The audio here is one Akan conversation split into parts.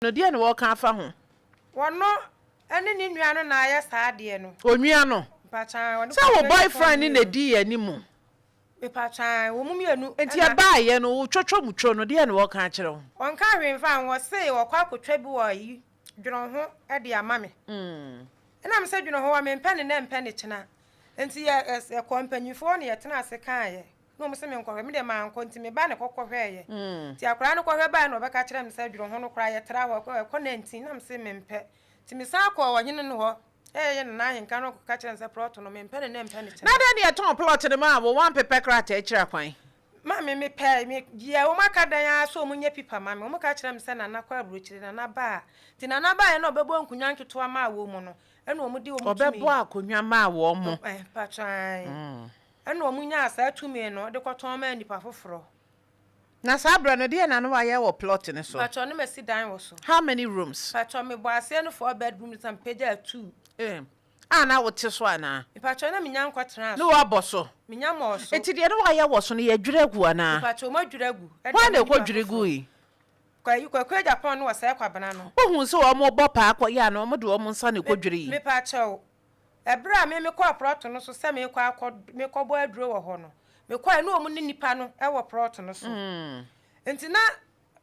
No, deɛn na wɔreka afa ho? Wɔno ne ne nua no na ayɛ saa adeɛ no. Onua no? Mpakyɛw, ɔne Sɛ wo Kwaku Agyapong boyfriend no na mmienu. ɛdii anim. Mepakyɛw, wɔn mmienu Nti na. ɛbaeɛ no, wo twɔtwɔ mu two no, deɛn na wɔreka akyerɛ wo? Wɔnka hwee mfa ho, wɔse wɔkɔ akɔtwa bi wɔ ayi, dwene ho de ama me. Ɛna mese dwene ho a, mempɛ ne nnɛ mpɛ ne kyena. Nti yɛ, yɛkɔɔ mpanyinfoɔ hɔ na yɛtenaa ase kaeɛ. Na wɔn se menkɔhwɛ, me deɛ mankɔ, nti me ba na ɛkɔ kɔhwɛeɛ. Nti akwadaa no kɔhwɛ baeɛ na ɔbɛka kyerɛɛ me sɛ dwene ho no koraa yɛtra hɔ, ɛkɔ 19, na mese mempɛ. Nti mesan kɔɔ ɔhene no hɔ, ɛyɛ Nana Ahenka no kɔka kyerɛɛ no sɛ plɔt no mempɛ ne nnɛ mpɛ ne kyena. Na dɛn na yɛtɔn plɔt no maa wo, woampepɛ krataa akyiri akwan? Maame, mepɛe, me deɛ wɔn aka dan ara sɛ wɔn nyɛ pipa ma me, wɔn ka kyerɛɛ me sɛ Nana kɔ aburokyire, Nana ba a, nti Nana baeɛ na ɔbɛbɔ nkonwa nketewa maa wɔn no, ɛna wɔn de wɔn tumi. Ɔbɛbɔ akonwa maa wɔn. Ɛɛ, mpakyɛ ae. Ɛnna wɔnyaa saa tumi no de kɔtɔn maa nnipa foforɔ. Na saa berɛ no, deɛn na na wayɛ wɔ plot no so? Mpakyɛw, na masi dan wɔ so. How many rooms? Mpakyɛw, mebɔɔ aseɛ no four bedrooms na mepagyaa two. Eh, a na wote so anaa? Mpakyɛw, na mennya nkɔtenaa Ne so. woabɔ so? Mennya mmɔɔ so. Enti deɛ na wayɛ wɔ so no, yɛadwiri agu anaa? Mpakyɛw, wɔadwiri agu de Hwan ama na nnipa ɛkɔdwiri foforɔ. guui? Kwayi, Kwaku Agyapong ne Ɔsɛe Kwabena no. Wohuu sɛ wɔrebɔ paa kɔyɛ a na wɔde wɔn nsa na Me, ɛkɔdwirii? mepakyɛw, Ɛberɛ a me mekɔɔ prɔto no so sɛ merekɔ akɔ merekɔbɔ aduro wɔ hɔ no, mekɔeɛ na wɔn ne nnipa no wɔ prɔto no so. Nti na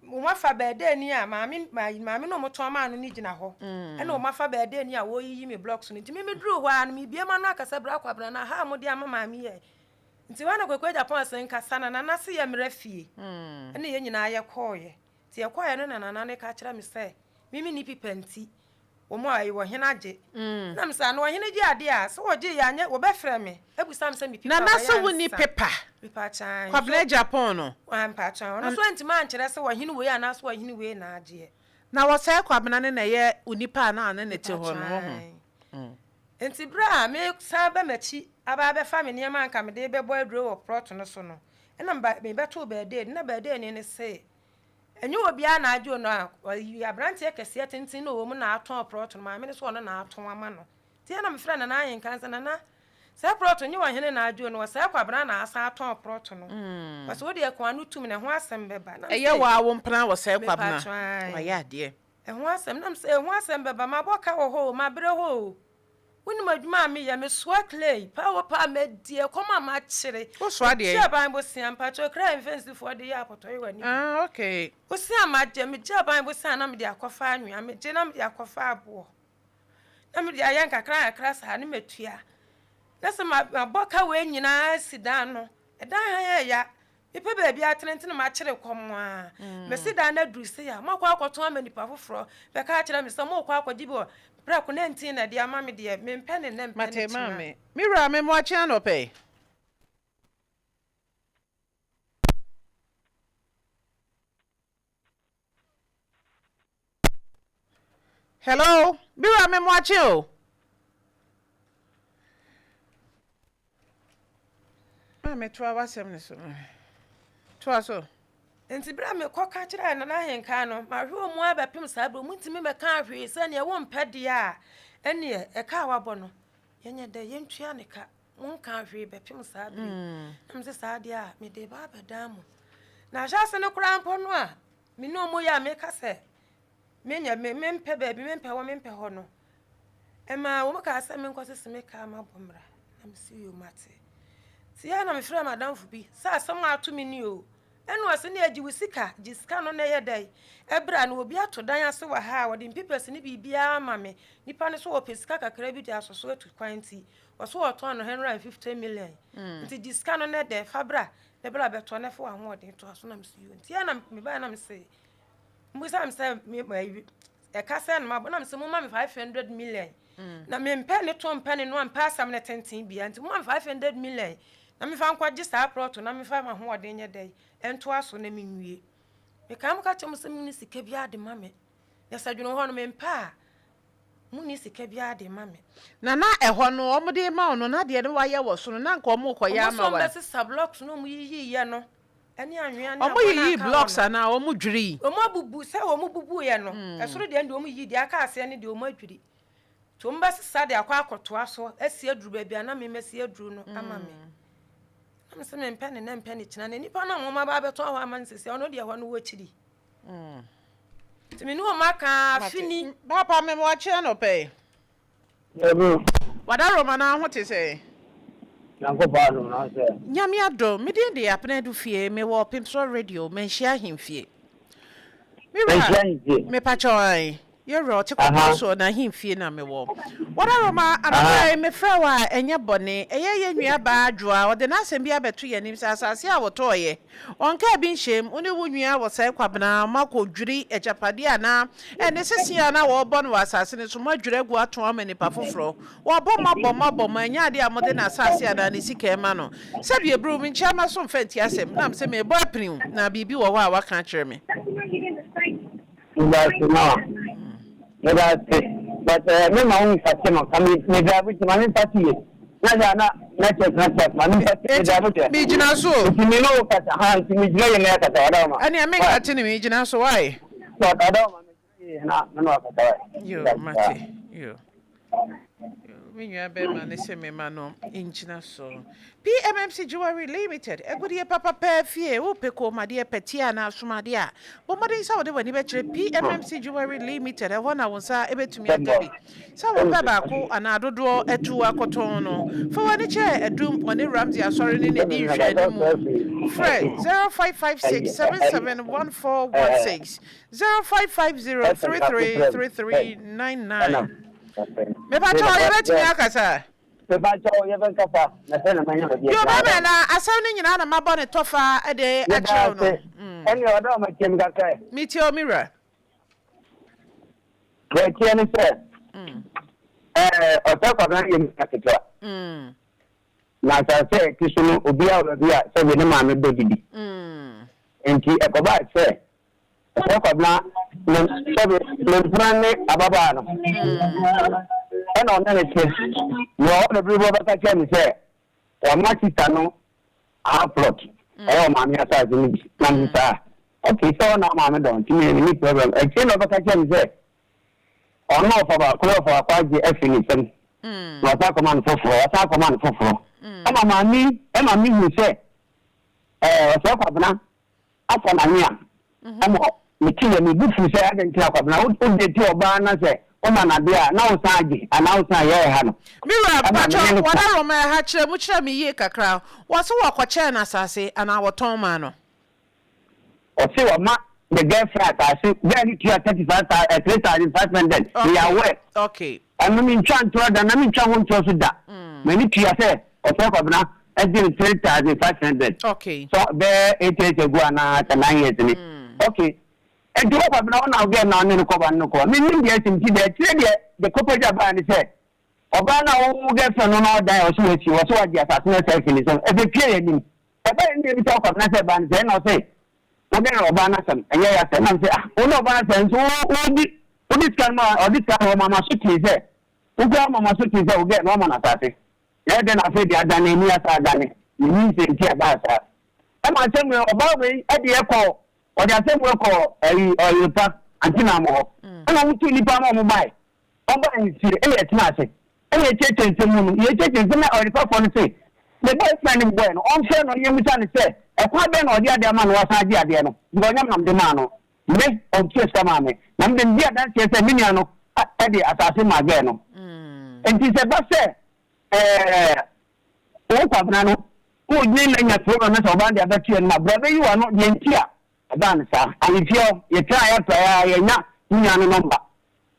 wɔn afa bɛɛdɛɛni a maame maame no a wɔtɔn maa no no gyina hɔ. Ɛna wɔn afa bɛɛdɛɛni a wɔreyiyi me blocks no. Nti me meduruu hɔ ara no, mebue m'ano akasa bra Kwabena na ha a mode ama maame yi ɛ. Nti hɔ na Kwaku Agyapong ase nkasa na Nana se yɛmmra fie. Ɛna yɛn nyinaa yɛkɔeɛ. Nti yɛkɔeɛ no na Nana no ka kyerɛ me sɛ me menni pipa nti wɔn a ɛyɛ ɔhene agye. Na me sɛ, ana ɔhene gye adeɛ a, sɛ wɔgye yɛ anyɛ, wɔbɛfrɛ me abisa me sɛ me pipa Nana wɔ sɛ yɛ wonni ansa. pepa? Mepa kyɛw. Kwabena Agyapong no. Ampa kyɛw. Ɔno nso antumi ankyerɛ sɛ ɔhene wei anaasɛ ɔhene wei na agyeɛ. Na wɔsɛe Kwabena no na ɛyɛ onipa a na ɔne no te Mepa hɔ no, wohu. kyɛw. Nti berɛ a mesan ba m'akyi aba abɛfa me nneɛma a anka mede rebɛbɔ aduro wɔ plot no so no, ɛna mebɛtoo Bɛɛdee no, na Bɛɛdeeni no se, Ɛnyɛ obiara na agye ono a, ɔyi aberanteɛ kɛseɛ tenten na ɔwɔ mu na atɔn prɔto no, maame no nso ɔno na atɔn ama no. Nti ɛna mefrɛɛ Nana Ahenkan sɛ, Nana, saa prɔto nyɛ ɔhene na agye ono, ɔsɛe Kwabena na asan atɔn prɔto no. Ɔse wo deɛ ko ano tum na ɛho asɛm bɛba. Na Ɛyɛ mese, wo ara wo mpena ɔsɛe Kwabena, Mepatwo ae. wayɛ adeɛ. Ɛho asɛm, na mese, ɛho asɛm bɛba, mabɔ ka wɔ hɔ o, mabrɛ hɔ o. Wonim adwuma a meyɛ, mesoa clay, paa wɔ paa madi, ɛkɔm a makyere. Wosoa deɛn? Megye aban bosea, mpakyɛw kra mfɛnsifoɔ de yɛ apɔtɔyowa no bi. Ah, okay. Bosea a magye, megye aban bosea na mede akɔfa anwea, megye na mede akɔfa aboɔ, na mede ayɛ nkakra nkakra saa na matua. Na sɛ mabɔ ka wei nyinaa asi dan no, ɛdan han ɛya, Mepɛ baabi atenetene makyere kɔm a, masi dan no aduru sei a, moakɔ akɔtɔn ama nipa foforɔ, bɛka akyerɛ me sɛ morekɔ akɔgye bi wɔ prɛko na ntin na ɛde ama me deɛ, mempɛ ne nnɛ mpɛ ne Mate kyena. maame. Me wura me mmoakye anɔpa yi. Hello, me wura me mmoakye o. Maame toa w'asɛm no so. Toa so. Nti berɛ a mekɔka kyerɛɛ Nana Ahenkan no, mahwɛ wɔn ara bɛpem saa berɛ, wɔntumi mmɛkaa hwee sɛ neɛ wompɛ deɛ a, ɛnneɛ ɛka a wabɔ no, yɛnyɛ dɛ, yɛntua ne ka. Monkaa hwee bɛpem saa berɛ yi. Na mese saa deɛ a, mede reba abɛdan mo. Na ahyɛase no koraa mpo no a, me ne wɔn yɛ a meka sɛ menyɛ me mempɛ baabi mempɛ hɔ mempɛ hɔ no, ɛmaa wɔn kaa sɛ menkɔsese me kaa mabɔ mmara. Na mese yoo mate. Nti yɛ na mefrɛɛ m'adamfo bi sɛ asɛm a ato me ni o. Ɛna ɔse ne agye wo sika, gye sika no na ɛyɛ dɛn ɛbra no obi ato dan ase wɔ ha a wɔde mpipɛs ne biribiara ama me. Nipa no so ɔpɛ sika kakra bi de asɔ so atu kwan nti ɔse ɔtɔn no 150 million. Nti gye sika no na ɛdɛn fa bra na bra bɛtɔ na fa w'ahoɔden toa so. Na mese yoo. Nti ɛna mebaeɛ na mese mobisa me sɛ me ɛka sɛn na mabɔ na mese momma me 500 million. Na mempɛ ne to mpɛ ne noa mpɛ asɛm no tenten bia nti momma me 500 million na memfa nkɔgye saa plot na memfa m'ahoɔden nyɛ dɛn ntoa so na menwie. Mekaa mo ka kyerɛ mo sɛ monni sika biara de ma me. Na sɛ dwene hɔ no mempɛ a monni sika biara de ma me. Na na ɛhɔ no wɔn de rema wo no na deɛ na wayɛ wɔ so no na anka wɔn rekɔyɛ Wɔn ama nso wo. wɔbɛsesa blocks no wɔn yiyiiɛ no ɛne anwea ne Wɔn aboɔ no yiyii aka hɔ blocks no. anaa wɔn dwirii? Wɔn abubu sɛ wɔn bubuiɛ no ɛsoro deɛ no deɛ wɔn yiyi deɛ aka aseɛ no deɛ wɔn adwiri. Nti wɔn bɛsesa de akɔ akɔtoa so asi aduru baabi a na me masi aduru no ama me. Na me sɛ mempɛ ne nɛ mpɛ ne kyena na nipa no a wɔn aba abɛtɔn hɔ ama no sisi ɔno deɛ hɔ no wɔ kyiri. Nti me ne wɔn aka afe ni. Paapa me wakye anɔpa yi. Dabi. Wada Roma na ho te sɛn? Nyankopɔn adom na sɛ. Nyame adom. Me din de Abena Adufie, me wɔ Pemsɔ Radio, Manhyia Ahemfie. Me wura. Manhyia Ahemfie. Me pakyɛw ae. Yɛ wura ɔte kɔkɔɔ soɔ na ahemfie na me wɔ. Wada Roma anɔpa yi me frɛ wo a ɛnyɛ bɔne. Ɛyɛ yɛn nua baa Adwoa, ɔde n'asɛm bi abɛto yɛn anim sɛ asase a wɔtɔɔeɛ Ɔnkaa bi nhyɛm, wo ne wo nua Wɔsɛe Kwabena moakɔdwiri agyapadeɛ anaa ɛne sese a na wɔrebɔ no wɔ asase no so, moadwiri agu atɔn ama nnipa foforɔ. Wɔabɔ mo abɔ mo abɔ mo, ɛnyɛ adeɛ a mode n'asase anaa ne sika rema no. Sɛdeɛ ɛburu, menkyea m'aso mfa ntie asɛm, nam sɛ merebɔ apini na biribi wɔ hɔ a woaka akyerɛ me. Medase mama. Medase. But eh, me ma wo nfa no. Ka me me drive ti ma me nfa ti ye. Na ja na network network ma me nfa ti me drive ti. Me gyina so o. Nti me no kasa ha nti me gyina ye na kasa wada ma. Ɛnea me nka ti ne me gyina so why? Wada ma me gyina ye na me no kasa why. Yo mate yo. Me nua bɛrima ne se me ma no ngyina so. PMMC Jewelry Limited, agudeɛ papa paa fie, wopɛ kɔnmuadeɛ, pɛteɛ anaa asomadeɛ a, bɔ mmɔden sɛ wode w'ani bɛkyerɛ PMMC Jewelry Limited, ɛhɔ na wo nsa bɛtumi aka bi. Sɛ wopɛ baako anaa dodoɔ atu akɔtɔn no, fa w'ani kyerɛ Adum, ɔne Ramsey Asɔre no na ɛdi nhwɛanimu. Frɛ 0556 771416, 0550 333399. Mepakyɛw, yɛbɛtumi akasa? Mepakyɛw, yɛbɛkasa, na sɛ na manya baabi Yo, agyina bɛmɛ aba. na asɛm no nyinaa na mabɔ ne tɔfa de Meda akyerɛw no. ase. Ɛnneɛ ɔdɔ a matie me kakra ɛ. Metie wo, me wura. Deɛ ɛteɛ ne sɛ, ɛɛ, Ɔsɛe Kwabena no yɛ me nua ketewa. Na asase a ɛte so no, obiara wɔ baabi a sɛdeɛ ne maame dɔ didi. Enti ɛkɔbaa sɛ Ɔsɛe Kwabena ne sɛbe ne mpena ne ababaa no ɛna ɔne no te. Na ɔwɔ no bere bi ɔbɛka kyerɛ me sɛ wama sista no half plot ɛyɛ ɔmaame asase no bi. Na me saa okay sɛ ɔna ɔmaame dɔ nti me menni problem. Akyire na ɔbɛka kyerɛ me sɛ ɔno ɔfa baako na ɔfa baako agye afiri ne nsam na ɔsan akɔma no foforɔ ɔsan akɔma no foforɔ ɛma maame ɛma mehu sɛ ɛɛ Ɔsɛe Kwabena afa n'anwea ma meteeɛ, me bo fuu sɛ adɛn nti na Kwabena wo date ɔbaa na sɛ woma no adeɛ a na wosan agye anaa wosan yɛ ɛha no Me wura, ɛma me ne mpakyɛw, no ka. wɔda Roma ɛha, kyerɛ mu kyerɛ me yie kakra. Wɔse wɔkɔkyɛɛ no asase anaa wɔtɔn maa no? Ɔse wama ne girlfriend asase, girl no tua 35,000, eh, 3,500, meyɛ aware. Okay. Ɛno mentwa ntorɔ da na mentwa ho ntorɔ nso da. M'ani tua sɛ Ɔsɛe Kwabena gye no 3,500. Okay. So bɛyɛ 8 years ago anaa sɛ 9 years ni. Okay. Nti wo Kwabena wo na wo girl na ɔne no kɔba ne no kɔba. Mennim deɛ asi nti deɛ ɛkyerɛ deɛ the kɔpagya baa ne sɛ ɔbaa no a wo girlfriend no na ɔdan a ɔse wasi ɔse wagye asase no asɛe fi ne nsam. Ɛbɛpue yɛn anim. Ɛbaa yɛn anim na yɛbisa wo Kwabena sɛ ɛbaa no sɛ ɛna ɔse Wo ne ɔbaa no asɛm ɛnyɛ ya sɛ nam sɛ ah wo ne ɔbaa no asɛm nso wo wodi wode sika no ma ɔde sika no ɔma ma so tee sɛ wo koraa ɔma ma so tee sɛ wo gɛ na ɔma no asase na ɛdɛ na afei de adane ani asa adane menim sɛ nti ɛbaa saa ɛma asɛm wei ɔbaa wei ɛde ɛkɔ ɔde asɛm wei kɔ ɛyi ɔyerepa antenam hɔ ɛna ɔmo tu nipa ma ɔmo bae Ɔbaa nsie, ɛna yɛtenaa ase, ɛna yɛkyiakyia nsɛm mu no, yɛkyiakyia nsɛm na ɔyerefɛfoɔ no se, ne boyfriend no boy no, ɔmfrɛ no na yɛmmisa no sɛ, ɛkwan bɛn na ɔde adeɛ ama no na wasan agye adeɛ no, because ɔnyɛ me na mede maa no, me, ɔntua sika maa me, na mede medi adanseɛ sɛ me nua no de asase maa girl no. Enti sɛ ɛba sɛ ɛɛ wo Kwabena no, wodwene na nya problem na sɛ ɔbaa no de abɛto yɛn anim a, bra bɛyi w'ano deɛ nti a ɛbaa no saa. Ahemfie hɔ, yɛtraeɛ traeɛ ara, yɛannya me nua no nɔmba.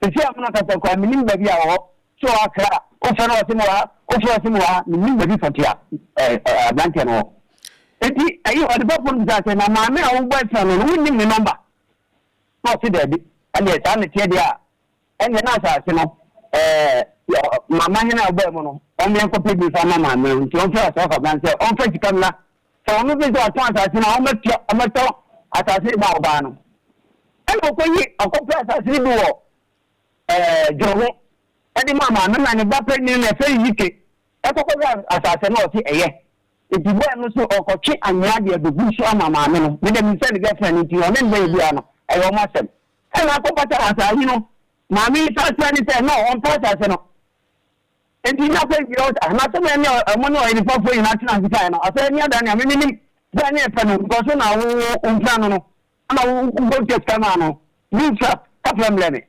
Seesei a me ankasa koraa mennim baabi a ɔwɔ. Sɛ ɔwɔ Accra a, wofrɛ no a ɔse mewɔ ha, wofrɛ ɔse mewɔ ha, mennim baabi pɔtee a aberanteɛ no wɔ. Enti ɛyi ɔdebɔfoɔ no bisaa sɛ, na maame a wo boyfriend no no, wonnim ne nɔmba? Na ɔse daabi. Ɛnneɛ saa na ɛteɛ deɛ a, ɛnneɛ na asase no ɛɛ mama hene a ɔbaa mu no, ɔmmea nkɔpɛ bi mfa mma maame no. Nti ɔmfrɛ Asɔre Kwabena sɛ ɔmfa sika mmra. Sɛ ɔno bi sɛ ɔtɔn asase no a, ɔmmɛtua, ɔmmɛtɔ asase no ma ɔbaa no. Ɛna ɔkɔyi, ɔkɔpɛ asase no bi wɔ ɛɛ Dwoho ɛde maa maame na ne ba panyin no yɛfrɛ no Yike ɛkɔkɔhwɛ asase no ɔse ɛyɛ. Nti boy no so ɔkɔtwe anwea de abɛgu so ama maame no. Me deɛ menim sɛ ne girlfriend no nti ɔne no bɛyɛ biara no ɛyɛ wɔn asɛm. Ɛna akɔpata asase no maame yi san srɛ no sɛ no ɔmpɛ asase no. Enti na afei deɛ ɔsɛ ah na sɛ me ne ɔmo ne ɔyerefafoɔ nyinaa tena ase kaeɛ no afei ani ada nea me menim sɛ ne ɛpɛ no because wo na wo wo mpira no no ɛna wo wo tua sika maa no. Menfa kafra mbrɛ me.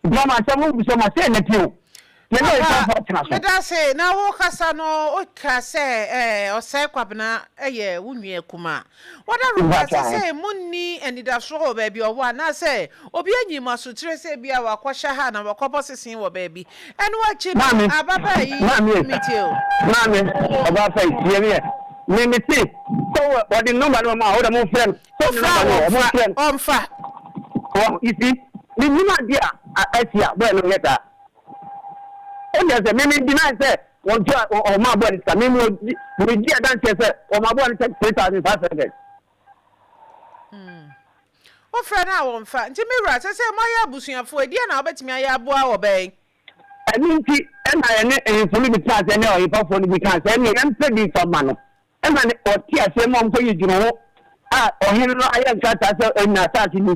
Nti mama asɛm no bisa ma sɛ na tie o. Yɛn na yɛsan Papa fa tena so. medase na wo kasa no wo ka sɛ eh ɔsɛe kwabena yɛ wo nua kumaa wɔda roma Mpakyɛ ahe. sesei mo nni anidasoɔ wɔ baabi ɔwɔ anaasɛ obi anyi mo asotire sɛ ebia wakɔ hyɛ ha anaa wakɔ bɔ sesen wɔ baabi ɛno akyi no Maame, ababaa yi maame e, metie o. maame, ɔbaa pa yi, tie me ɛ. Me me se, sɛ wɔ wɔde nɔmba no ma a, wo dɛ mo nfrɛ no. Sɛ ɔde Wofrɛ a nɔmba no wɔ, ɔmo wɔmfa, nfrɛ no. ɔmfa. Wɔ, you see, me nim adeɛ a asi a bɔyɛ no nyɛ saa. Ɔnyɛ sɛ me me deny sɛ wɔn to a ɔmo aboa ne sika. Me me me di adanseɛ sɛ wɔn aboa ne sɛ 3,500. Wofrɛ no a wɔmfa. Nti me wura, sɛ sɛ moayɛ abusuafoɔ, ɛdeɛn na wobɛtumi ayɛ aboa ɔbaa yi? Ɛno nti na yɛne ahemfo no bi tenaa ase ne ɔhepafoɔ no bi kaa sɛ, Ɛnneɛ yɛmpɛ bi mfa mma no. Ɛnna wɔtee aseɛ ma wɔkɔyii dwene ho a ɔhene no ayɛ nkrataa sɛ ɛnna asase ni.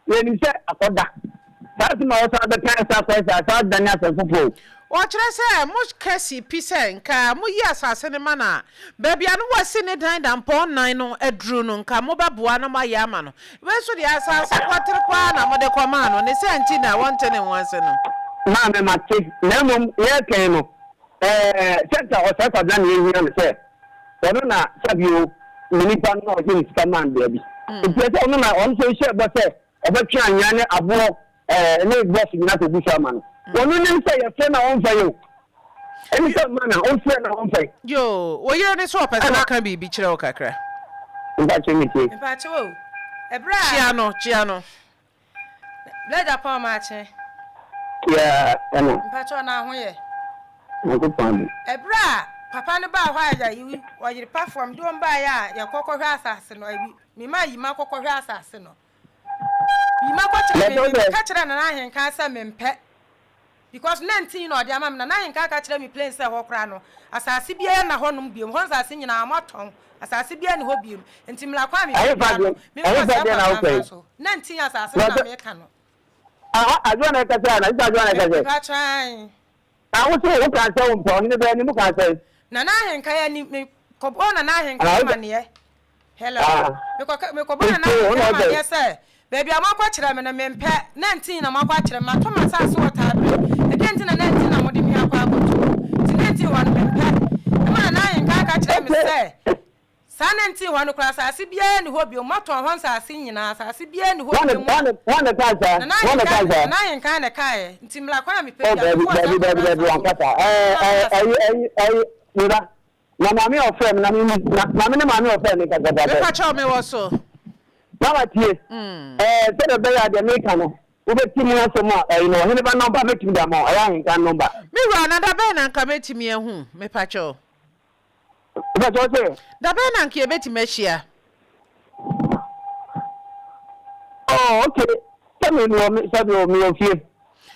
Yɛnim sɛ akɔda. Saa asɛm a wɔsan bɛka san akɔyɛ sɛ asan adane asɛm foforɔ o. Wɔkyerɛ sɛ moka si pi sɛ nka moyi asase no ma no a, baabi a na wasi ne dan dampɔn nnan no aduru no, nka mobɛboa na moayɛ ama no. Wei nso deɛ, asase kɔtere koraa na mode kɔmaa no, ne saa nti na wɔnte ne ho ase no. Maame, mate, na mmom yɛrekɛn no, ɛɛ, sɛ nka Ɔsɛe Kwabena na yɛhia no sɛ ɔno na sɛbio ne nipa no na ɔgye ne sika maa no baabi. Nti ɛsɛ ɔno na ɔno nso hyɛɛ bɔ sɛ ɔbɛtwe anwea ne aboɔ ɛɛ ne bɔs nyinaa kɔgu so ama no. Ɔno nim sɛ yɛfrɛ no a ɔmfa yi o. Ɛne sɛ mma na ɔmfrɛ no a ɔmfa yi. Yoo, wo yere no nso ɔpɛ sɛ Ɛna. ɔka biribi kyerɛ wo kakra. Mpakyɛ metie. Mpakyɛ o, ɛberɛ a. Kyia no, kyia no. Blɛ Japan makye. Yeah, ɛna. Mpakyɛ na ho yɛ. Nyankopɔn adom. Ɛberɛ a papa no baa hɔ a yɛ ɔyere pafoɔ mede wɔn baeɛ a yɛkɔ kɔhwɛ asase no ayi mema yima kɔ kɔhwɛ asase no yima kɔ kyerɛ me me ka kyerɛ Nana Ahenkan sɛ mempɛ Because na ntin na ɔde ama me na na ahenka ka kyerɛ me plain sɛ hɔ koraa no asase biara nna hɔ nom biom hɔ nsase nyinaa ɔmo atɔn asase biara nni hɔ biom nti mmla kwan a mepɛ Ɛhefa biara no deɛ memfa ɛhefa saa deɛ na kwan wopɛ yi? mfa so na ntin asase no Na na sɛ meka no. aha Adwoa na ɛkasa ana? Sista Adwoa na ɛkasa yi? Mepakyɛ ae. Na wo se wo kaa sɛ wo mpɛ ɔhene bɛn anim wo kaa sɛn? Nana ahenka ani me kɔbɔɔ Nana ahenka Ah, wopɛ amaneɛ Hello. Ah. Mekɔ mekɔbɔ Nana Nti wo na Ahenkan ɔsɛ. amaneɛ sɛ baabi a moakɔ akyerɛ me no mempɛ, nantin na moakɔ akyerɛ me, matɔ m'asase wɔ Taberɛ, ɛdeɛn nti na nantin na mode me akɔ akɔto hɔ? Nti nantin hɔ no mempɛ. Ɛma Nana Ahenkan ka kyerɛɛ me sɛ saa nantin hɔ no koraa asase biara nni hɔ bio, moatɔn hɔ nsase nyinaa, asase biara nni hɔ bio mu a. Hwan na ɛkaa saa? Nana Hwan na ɛkaa Ahenkan saa? Nana Ahenkan na ɛkaeɛ, nti mmra kwan a mepɛ Oh, biara dabi, mekɔɔ saa dabi, dabi, kɔbraa dabi, asase wankasa. Ɛɛ, hɔ. ɛɛ, ɛyi, ɛyi, ɛyi, me ba. Na maame a ɔfrɛ me na me na maame ne maame a ɔfrɛ me kasa pɛpɛ. Mepa kyɛw me wɔ so. Mama tie. Ɛɛ sɛdeɛ ɛbɛyɛ a deɛ meka no wobɛti mu asɛm a ɛyi no ɔhene ba nɔmba mɛtumi de ama wo ɛyɛ ahenkan nɔmba. Me wura na da bɛn na nka mɛtumi ahu mepa kyɛw. Mepa kyɛw sɛ. Da bɛn na nka yɛbɛtumi ahyia. Oh okay sɛ me mewɔ me sɛ mewɔ mewɔ fie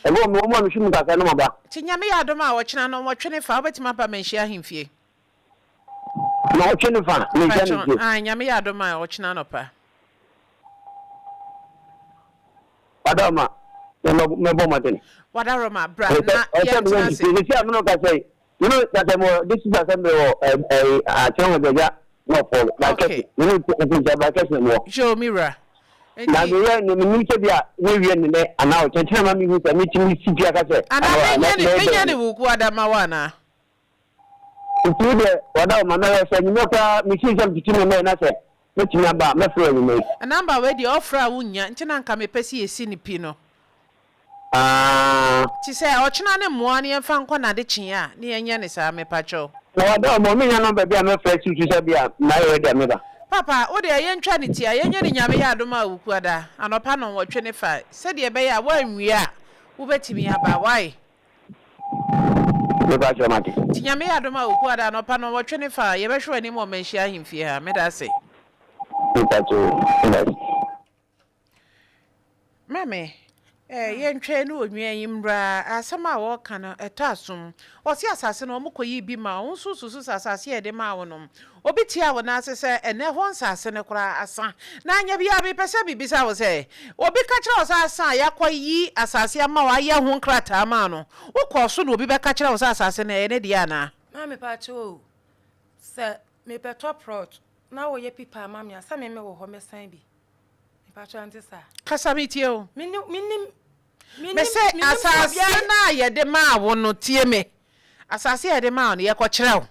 ɛbɔ mewɔ mu a mehwɛ mu kakra na maba. Nti Nyame yɛ adom a ɔkyena nnɔnwɔtwe ne fa wobɛtumi aba Manhyia ahemfie? Nnɔnwɔtwe ne fa Manhyia Mpakyɛw ahemfie. ae Nyame yɛ adom a ɔkyena anɔpa. Wadaroma mɛbɔ mmɔden. Wadaroma bra na Ɛsɛ meyɛ yɛntena ase. nti sɛsi a mene wo kasa yi Me no ka sɛ mewɔ district assembly wɔ ɛɛ akyerɛ ho gyagya nɔfo Okay. Bakɛse. Me no nti Bakɛse na mewɔ. Yoo me wura. Na Nti. meyɛ ne menim sɛ bi a mewie ne nɛ anaa ɔkyɛnkyɛn ma mehu sɛ metumi si pia ka sɛ Anaa anaa menyɛ ne mɛyɛ menyɛ dɛn. ne wuku adamawa anaa? Nti wo deɛ wada wo ma mɛhwɛ sɛ anwummerɛ koraa mesii sɛ metete me mɛyɛ na sɛ mɛtumi aba a mɛfrɛ wo anwummerɛ yi. Number wei deɛ ɔfrɛ a wonnya nti na nka mepɛ sɛ yɛsi no pi no. Aah. Nti sɛ ɔkyena ne mmoa no yɛmfa nkɔ n'adekyee a ne yɛnyɛ no saa mepakyɛw. Na wada wo ma menya number bi a mɛfrɛ si so sɛ bi a mayɛ ready a meba. Papa wo deɛ yɛntwa no tia yɛnyɛ no Nyame yɛ adom a Wukuada anɔpa nnɔnwɔtwe ne fa sɛdeɛ ɛbɛyɛ a woanwie a wobɛtumi aba wai. Mepakyɛw mate. Nti Nyame yɛ adom a Wukuada anɔpa nnɔnwɔtwe ne fa yɛbɛhwɛ w'anim wɔ Manhyia Ahemfie ha. Medase. Mepakyɛw medase. Maame, eh, yɛntwɛn ne onua yi mmra. Asɛm a wɔreka no, ɛtɔ asom. Ɔse asase no, wɔkɔyii bi maa wo. Wo nso wosusu sɛ asase a yɛde maa wo no, obi tiaa wo nan ase sɛ ɛnnɛ ɛhɔ nsase no koraa asa. Na anyɛ biara, mepɛ sɛ mebisa wo sɛ, obi ka kyerɛ wo sɛ asa a yɛakɔyi asase ama wo ayɛ ho nkrataa maa no, wokɔɔ so na obi bɛka kyerɛ wo sɛ asase no, ɛyɛ ne dea anaa? Maame pakyɛw o, sɛ mebɛtɔ prɔt na wɔyɛ pipa ama me a, sɛ me mewɔ hɔ mɛsan bi? Mpakyɛw ɛnte saa? Kasa metie o. Menni mennim mennim Mese mennim sɛ asase obiara. no a yɛde maa wo no tie me. Asase a yɛde maa wo no yɛkɔkyerɛ wo.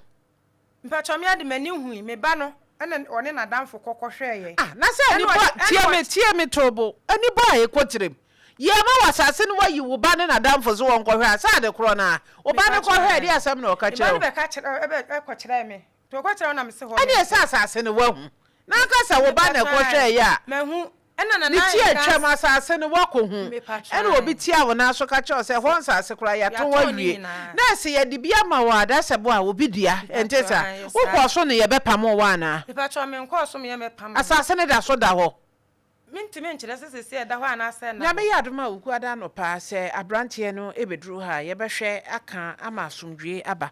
Mpakyɛw me ara de m'ani hui me ba no ɛna ɔne n'adamfo kɔ kɔhwɛɛ yɛ. Ah na sɛ Ɛna ani ɔde bɔ ɛna tie me ɔde. tie me toobo ani bɔ a ɛkɔ tirim. Yɛma wo asase no woayi wo ba ne n'adamfo so wɔnkɔhwɛ a sɛ ade korɔ no a wo ba no Mepakyɛw kɔhwɛɛ ɛdeɛ asɛm na ɔka Me ba kyerɛ no wo? bɛka kyerɛ ɛbɛ ɛkɔkyerɛɛ me nti ɔkɔkyerɛɛ me na mese hɔ Ɛneɛ no. sɛ asase no woahu na aka sɛ wo ba na ɛkɔhwɛeɛ a Mahu ɛna Ne Nana ti Ahenka atwam, asase no woakɔhu. Ɛna obi tia wo nan so ka kyerɛ wo sɛ, ɛhɔ nsase koraa yɛatɔn awie. Na ɛsɛ yɛde bi ama wo a, dasɛ bo a obi dua. Ɛnte saa? Wokɔɔ so no yɛbɛpamoo wo anaa? Asase no da so da hɔ. Nyame yɛ adom a Wukuada anɔpa sɛ abranteɛ no bɛduru ha a, yɛbɛhwɛ aka ama asomdwoeɛ aba.